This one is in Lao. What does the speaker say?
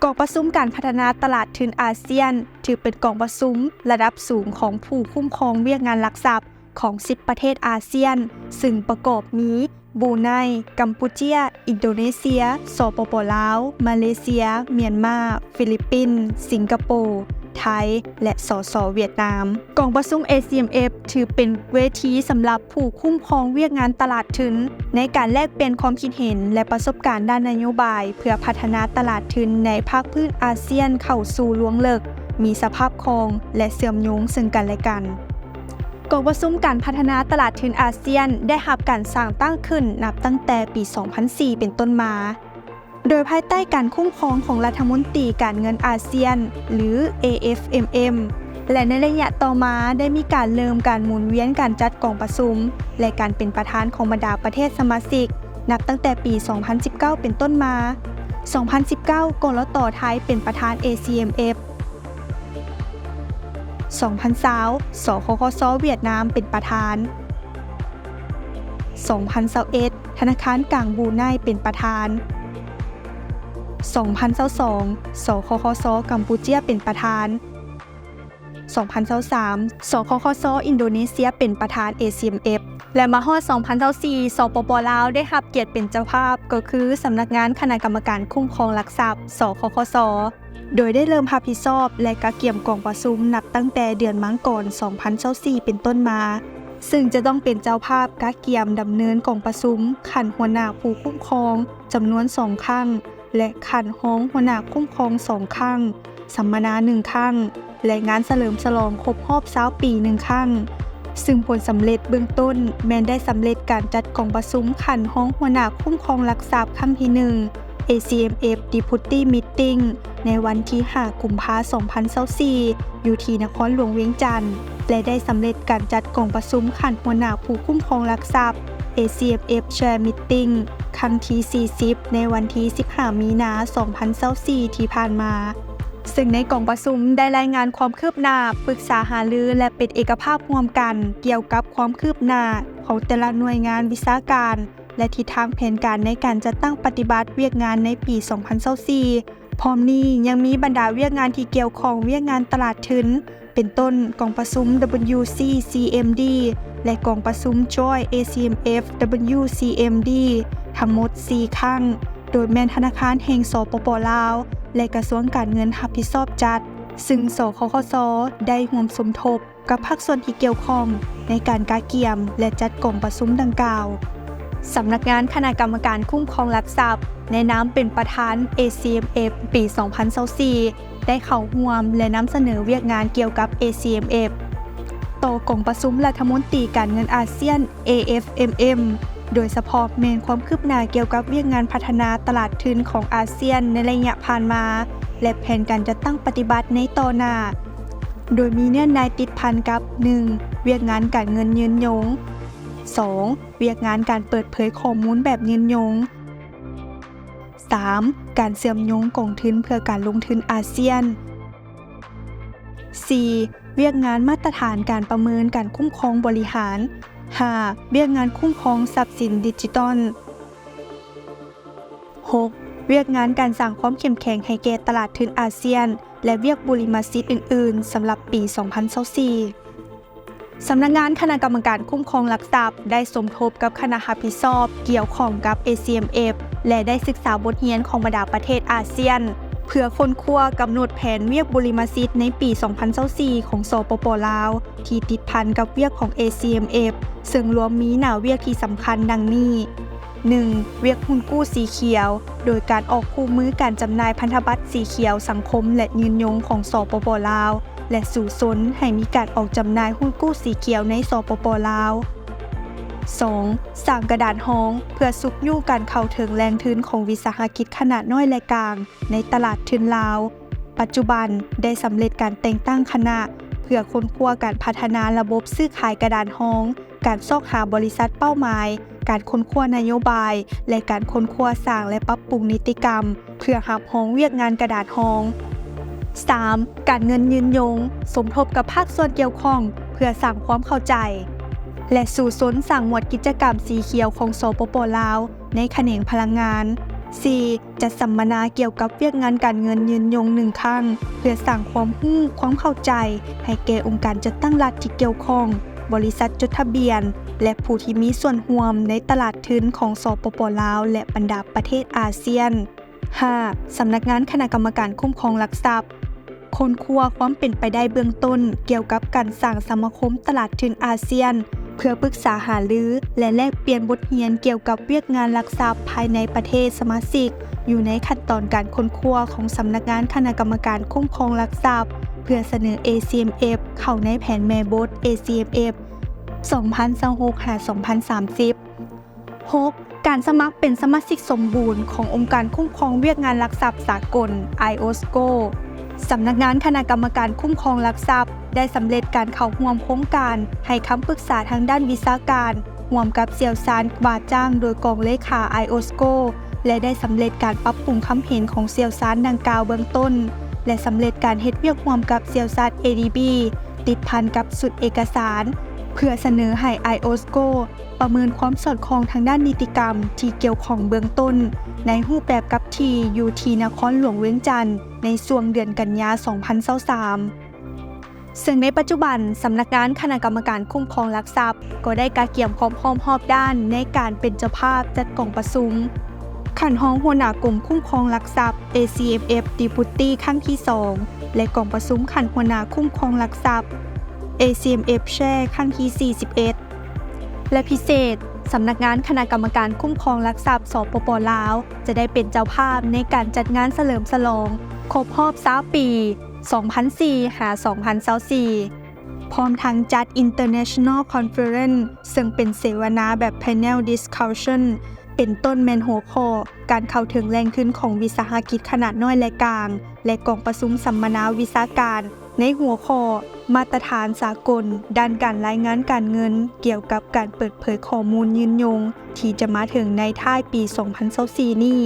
ກອງປະຊຸມການພັດທະນາຕະຫຼາດທຶນອາຊຽນ ຖືເປັນກອງປະຊຸມລະດັບສູງຂອງຜູ້ຄຸ້ມຄອງວຽກງານຫຼັກຊັບຂອງສິບປະເທດອາຊຽນ, ຊຶ່ງປະກອບມີ ບຣູໄນ, ກຳປູເຈຍ, ອິນໂດເນເຊຍ, ສປປ ລາວ, ມາເລເຊຍ, ມຽນມາ, ຟີລິບປິນ, ສິງກະໂປ, ໄທ ແລະ ສສ ຫວຽດນາມ. ກອງປະຊຸມ ເອ ຊີ ເອັມ ເອັຟ ຖືເປັນເວທີສຳລັບຜູ້ຄຸ້ມຄອງວຽກງານຕະຫຼາດທຶນ ໃນການແລກປ່ຽນຄວາມຄິດເຫັນ ແລະ ປະສົບການດ້ານນະໂຍບາຍ ເພື່ອພັດທະນາຕະຫຼາດທຶນໃນພາກພື້ນອາຊຽນເຂົ້າສູ່ລວງເລິກ, ມີສະພາບຄ່ອງ ແລະ ເຊື່ອມໂຍງເຊິ່ງກັນແລະກັນ. ກອງປະຊຸມການພັດທະນາຕະຫຼາດທຶນອາຊຽນ ໄດ້ຮັບການສ້າງຕັ້ງຂຶ້ນນັບຕັ້ງແຕ່ປີສອງພັນສີ່ເປັນຕົ້ນມາ, ໂດຍພາຍໃຕ້ການຄຸ້ມຄອງຂອງລັດຖະມົນຕີການເງິນອາຊຽນ ຫຼື ເອ ເອັຟ ເອັມ ເອັມ ແລະ ໃນໄລຍະຕໍ່ມາໄດ້ມີການເລີ່ມການໝູນວຽນການຈັດກອງປະຊຸມ ແລະ ການເປັນປະທານຂອງບັນດາປະເທດສະມາຊິກ ນັບຕັ້ງແຕ່ປີສອງພັນສິບເກົ້າເປັນຕົ້ນມາ. ສອງພັນສິບເກົ້າ ກລຕ ໄທເປັນປະທານ ເອ ຊີ ເອັມ ເອັຟ. ສອງພັນຊາວ ສຄຄສ ຫວຽດນາມເປັນປະທານ. ສອງພັນຊາວເອັດ ທະນາຄານກາງບຣູໄນເປັນປະທານ. ສອງພັນຊາວສອງ ສຄຄສ ກຳປູເຈຍເປັນປະທານ. ສອງພັນຊາວສາມ ສຄຄສ ອິນໂດເນເຊຍເປັນປະທານ ເອ ຊີ ເອັມ ເອັຟ ແລະ ມາຮອດ ສອງພັນຊາວສີ່ ສປປ ລາວ ໄດ້ຮັບກຽດເປັນເຈົ້າພາບ ກໍຄືສຳນັກງານຄະນະກຳມະການຄຸ້ມຄອງຫຼັກຊັບ ສຄຄສ ໂດຍໄດ້ເລີ່ມຮັບຜິດຊອບ ແລະ ກະກຽມກອງປະຊຸມນັບຕັ້ງແຕ່ເດືອນມັງກອນ ສອງພັນຊາວສີ່ເປັນຕົ້ນມາ, ເຊິ່ງຈະຕ້ອງເປັນເຈົ້າພາບກະກຽມດຳເນີນກອງປະຊຸມຂັ້ນຫົວໜ້າຜູ້ຄຸ້ມຄອງຈຳນວນສອງຄັ້ງ ແລະ ຂັ້ນຮອງຫົວໜ້າຄຸ້ມຄອງສອງຄັ້ງ, ສຳມະນາໜຶ່ງຄັ້ງ ແລະ ງານສະເຫຼີມສະຫຼອງຄົບຮອບຊາວປີໜຶ່ງຄັ້ງ, ຊຶ່ງຜົນສຳເລັດເບື້ອງຕົ້ນແມ່ນໄດ້ສຳເລັດການຈັດກອງປະຊຸມຂັ້ນຮອງຫົວໜ້າຄຸ້ມຄອງຫຼັກຊັບຄັ້ງທີໜຶ່ງ ເອ ຊີ ເອັມ ເອັຟ Deputy Meeting ໃນວັນທີຫ້າ ກຸມພາ ສອງພັນຊາວສີ່ ຢູ່ທີ່ນະຄອນຫຼວງວຽງຈັນ ແລະ ໄດ້ສຳເລັດການຈັດກອງປະຊຸມຂັ້ນຫົວໜ້າຜູ້ຄຸ້ມຄອງຫຼັກຊັບ ເອ ຊີ ເອັມ ເອັຟ Chair Meeting ຄັ້ງທີສີ່ສິບ ໃນວັນທີສິບຫ້າ ມີນາ ສອງພັນຊາວສີ່ ທີ່ຜ່ານມາ, ເຊິ່ງໃນກອງປະຊຸມໄດ້ລາຍງານຄວາມຄືບໜ້າ, ປຶກສາຫາລື ແລະ ເປັນເອກະພາບຮ່ວມກັນກ່ຽວກັບຄວາມຄືບໜ້າຂອງແຕ່ລະໜ່ວຍງານວິຊາການ ແລະ ທິດທາງແຜນການໃນການຈັດຕັ້ງປະຕິບັດວຽກງານໃນປີສອງພັນຊາວສີ່. ພ້ອມນີ້ຍັງມີບັນດາວຽກງານທີ່ກ່ຽວຂ້ອງວຽກງານຕະຫຼາດທຶນ ເປັນຕົ້ນ ກອງປະຊຸມ WCCMD ແລະ ກອງປະຊຸມ Joint ACMF WCMD ທັງໝົດສີ່ຄັ້ງ, ໂດຍແມ່ນທະນາຄານແຫ່ງ ສປປ ລາວ ແລະ ກະຊວງການເງິນຮັບຜິດຊອບຈັດ, ຊຶ່ງ ສຄຄສ ໄດ້ຮ່ວມສົມທົບ ກັບພາກສ່ວນທີ່ກ່ຽວຂ້ອງໃນການກະກຽມ ແລະ ຈັດກອງປະຊຸມດັ່ງກ່າວ. ສຳນັກງານຄະນະກຳມະການຄຸ້ມຄອງຫຼັກຊັບ ໃນນາມເປັນປະທານ ACMF ປີສອງພັນຊາວສີ່ ໄດ້ເຂົ້າຮ່ວມ ແລະ ນຳສະເໜີວຽກງານກ່ຽວກັບ ACMF ຕໍ່ກອງປະຊຸມລັດຖະມົນຕີການເງິນອາຊຽນ AFMM ໂດຍສະເພາະແມ່ນຄວາມຄືບໜ້າກ່ຽວກັບວຽກງານພັດທະນາຕະຫຼາດທຶນຂອງອາຊຽນໃນໄລຍະຜ່ານມາ ແລະ ແຜນການຈັດຕັ້ງປະຕິບັດໃນຕໍ່ໜ້າ, ໂດຍມີເນື້ອໃນຕິດພັນກັບ ໜຶ່ງ ວຽກງານການເງິນຍືນຍົງ, ສອງ ວຽກງານການເປີດເຜີຍຂໍ້ມູນແບບຍືນຍົງ, ສາມ ການເຊື່ອມໂຍງກອງທຶນເພື່ອການລົງທຶນອາຊຽນ, ສີ່ ວຽກງານມາດຕະຖານການປະເມີນການຄຸ້ມຄອງບໍລິຫານ, ຫ້າ ວຽກງານຄຸ້ມຄອງຊັບສິນດິຈິຕອນ, ຫົກ ວຽກງານການສ້າງຄວາມເຂັ້ມແຂງໃຫ້ແກ່ຕະຫຼາດທຶນອາຊຽນ ແລະ ວຽກບຸລິມະສິດອື່ນໆ ສຳລັບປີສອງພັນຊາວສີ່. ສຳນັກງານຄະນະກຳມະການຄຸ້ມຄອງຫຼັກຊັບ ໄດ້ສົມທົບກັບຄະນະຮັບຜິດຊອບກ່ຽວຂ້ອງກັບ ACMF ແລະ ໄດ້ສຶກສາບົດຮຽນຂອງບັນດາປະເທດອາຊຽນ ເພື່ອຄົ້ນຄວ້າກຳນົດແຜນວຽກບຸລິມະສິດໃນປີສອງພັນຊາວສີ່ ຂອງ ສປປ ລາວ ທີ່ຕິດພັນກັບວຽກຂອງ ACMF ເຊິ່ງລວມມີໜ້າວຽກທີ່ສຳຄັນດັ່ງນີ້ ໜຶ່ງ ວຽກຮຸ້ນກູ້ສີຂຽວ ໂດຍການອອກຄູ່ມືການຈຳໜ່າຍພັນທະບັດສີຂຽວສັງຄົມ ແລະ ຍືນຍົງຂອງ ສປປ ລາວ ແລະ ສູ້ຊົນໃຫ້ມີການອອກຈຳໜ່າຍຮຸ້ນກູ້ສີຂຽວໃນ ສປປ ລາວ. ສອງ ສ້າງກະດານຮອງ ເພື່ອຊຸກຍູ້ການເຂົ້າເຖິງແຫຼ່ງທຶນຂອງວິສາຫະກິດຂະໜາດນ້ອຍ ແລະ ກາງ ໃນຕະຫຼາດທຶນລາວ. ປັດຈຸບັນໄດ້ສຳເລັດການແຕ່ງຕັ້ງຄະນະ ເພື່ອຄົ້ນຄວ້າການພັດທະນາລະບົບຊື້ຂາຍກະດານຮອງ, ການຊອກຫາບໍລິສັດເປົ້າໝາຍ, ການຄົ້ນຄວ້ານະໂຍບາຍ ແລະ ການຄົ້ນຄວ້າສ້າງ ແລະ ປັບປຸງນິຕິກຳ ເພື່ອຮັບຮອງວຽກງານກະດານຮອງ. ສາມ ການເງິນຍືນຍົງ ສົມທົບກັບພາກສ່ວນກ່ຽວຂ້ອງ ເພື່ອສ້າງຄວາມເຂົ້າໃຈ ແລະ ສູ້ຊົນສ້າງໝວດກິດຈະກຳສີຂຽວຂອງ ສປປ ລາວ ໃນຂະແໜງພະລັງງານ. ສີ່ ຈັດສຳມະນາກ່ຽວກັບວຽກງານການເງິນຍືນຍົງໜຶ່ງຄັ້ງ ເພື່ອສ້າງຄວາມຮູ້, ຄວາມເຂົ້າໃຈໃຫ້ແກ່ອົງການຈັດຕັ້ງລັດທີ່ກ່ຽວຂ້ອງ, ບໍລິສັດຈົດທະບຽນ ແລະ ຜູ້ທີ່ມີສ່ວນຮ່ວມໃນຕະຫຼາດທຶນຂອງ ສປປ ລາວ ແລະ ບັນດາປະເທດອາຊຽນ. ຫ້າ ສຳນັກງານຄະນະກຳມະການຄຸ້ມຄອງຫຼັກຊັບ ຄົ້ນຄວ້າຄວາມເປັນໄປໄດ້ເບື້ອງຕົ້ນກ່ຽວກັບການສ້າງສະມາຄົມຕະຫຼາດທຶນອາຊຽນ ເພື່ອປຶກສາຫາລື ແລະ ແລກປ່ຽນບົດຮຽນກ່ຽວກັບວຽກງານຫຼັກຊັບພາຍໃນປະເທດສະມາຊິກ ຢູ່ໃນຂັ້ນຕອນການຄົ້ນຄວ້າຂອງສຳນັກງານຄະນະກຳມະການຄຸ້ມຄອງຫຼັກຊັບ ເພື່ອສະເໜີ ເອ ຊີ ເອັມ ເອັຟ ເຂົ້າໃນແຜນແມ່ບົດ ເອ ຊີ ເອັມ ເອັຟ ສອງພັນຊາວຫົກ ຫາ ສອງພັນສາມສິບ. ຫົກ ການສະໝັກເປັນສະມາຊິກສົມບູນຂອງອົງການຄຸ້ມຄອງວຽກງານຫຼັກຊັບສາກົນ ໄອໂອສໂກ. ສຳນັກງານຄະນະກຳມະການຄຸ້ມຄອງຫຼັກຊັບ ໄດ້ສຳເລັດການເຂົ້າຮ່ວມໂຄງການໃຫ້ຄຳປຶກສາທາງດ້ານວິຊາການ ຮ່ວມກັບຊ່ຽວຊານວ່າຈ້າງໂດຍກອງເລຂາ ໄອໂອສໂກ ແລະ ໄດ້ສຳເລັດການປັບປຸງຄຳເຫັນຂອງຊ່ຽວຊານດັ່ງກ່າວເບື້ອງຕົ້ນ ແລະ ສຳເລັດການເຮັດວຽກຮ່ວມກັບຊ່ຽວຊານ ເອ ດີ ບີ ຕິດພັນກັບຊຸດເອກະສານ ເພື່ອສະເໜີໃຫ້ ໄອໂອສໂກ ປະເມີນຄວາມສອດຄ່ອງທາງດ້ານນິຕິກຳທີ່ກ່ຽວຂ້ອງເບື້ອງຕົ້ນ ໃນຮູບແບບກັບທີ່ຢູ່ທີ່ນະຄອນຫຼວງວຽງຈັນ ໃນຊ່ວງເດືອນກັນຍາ ສອງພັນຊາວສາມ ເຊິ່ງໃນປັດຈຸບັນ ສຳນັກງານຄະນະກຳມະການຄຸ້ມຄອງຫຼັກຊັບ ກໍໄດ້ກະກຽມຄວາມພ້ອມຮອບດ້ານໃນການເປັນເຈົ້າພາບຈັດກອງປະຊຸມຂັ້ນຮອງຫົວໜ້າກົມຄຸ້ມຄອງຫຼັກຊັບ ເອ ຊີ ເອັມ ເອັຟ Deputy ຄັ້ງທີສອງ ແລະ ກອງປະຊຸມຂັ້ນຫົວໜ້າຄຸ້ມຄອງຫຼັກຊັບ ເອ ຊີ ເອັມ ເອັຟ Chair ຄັ້ງທີສີ່ສິບເອັດ ແລະ ພິເສດ ສຳນັກງານຄະນະກຳມະການຄຸ້ມຄອງຫຼັກຊັບ ສປປ ລາວ ຈະໄດ້ເປັນເຈົ້າພາບໃນການຈັດງານສະເຫຼີມສະຫຼອງຄົບຮອບຊາວປີ ສອງພັນສີ່ ຫາ ສອງພັນຊາວສີ່ ພ້ອມທັງຈັດ International Conference ເຊິ່ງເປັນເສວະນາແບບ Panel Discussion ເປັນຕົ້ນແມ່ນຫົວຂໍ້ ການເຂົ້າເຖິງແຫຼ່ງທຶນຂອງວິສາຫະກິດຂະໜາດນ້ອຍ ແລະ ກາງ ແລະ ກອງປະຊຸມສຳມະນາວິຊາການ ໃນຫົວຂໍ້ ມາດຕະຖານສາກົນດ້ານການລາຍງານການເງິນ ກ່ຽວກັບການເປີດເຜີຍຂໍ້ມູນຍືນຍົງ ທີ່ຈະມາເຖິງໃນທ້າຍປີສອງພັນຊາວສີ່ນີ້.